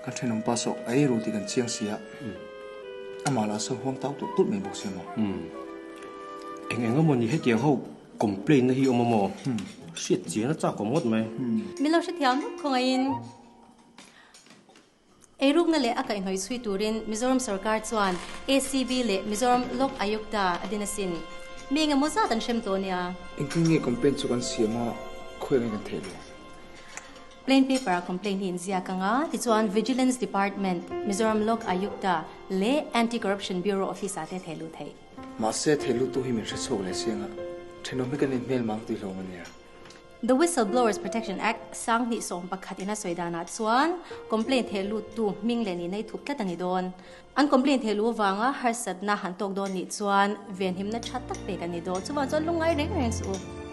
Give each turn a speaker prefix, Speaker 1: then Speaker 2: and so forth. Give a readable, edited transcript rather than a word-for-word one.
Speaker 1: Kan thenawm pa saw a ei ru tih kan chiang si a, amah lah saw huang tau tulh tulh mai bawk sia maw?
Speaker 2: Eng eng emaw ni hetiang ho complain na hi awm a maw? Hriat chian a chak awm ngawt mai.
Speaker 3: Min lo hrethiam vek khawngaihin Eirukna leh a kaihhnawih chhui turin Mizoram sorkar chuan ACB leh Mizoram Lok Ayukta a din asin. Mi engemaw zat an hrem tawh nia.
Speaker 1: Engtin nge complaint chu kan siam a, khawi angin kan theih lo?
Speaker 3: Plain paper ah complaint hi inziak ang a, tichuan Vigilance Department, Mizoram Lok Ayukta leh Anti Corruption Bureau office ah te thei lut theih.
Speaker 1: Mahse thei lut tu hi min hre chhuak leh chiang a, thenawm hi kan inhmel mang tih hlawm a nia.
Speaker 3: The Whistleblowers Protection Act 2011 in a sawi danah chuan complaint theh lut tu hming leh nihna i thup tlat a ni dawn. An complaint theh luh avanga harsatna han tawk dawn nih chuan venhimna tha tak pek a ni dawn. Chuvang chuan lungngai reng reng suh u.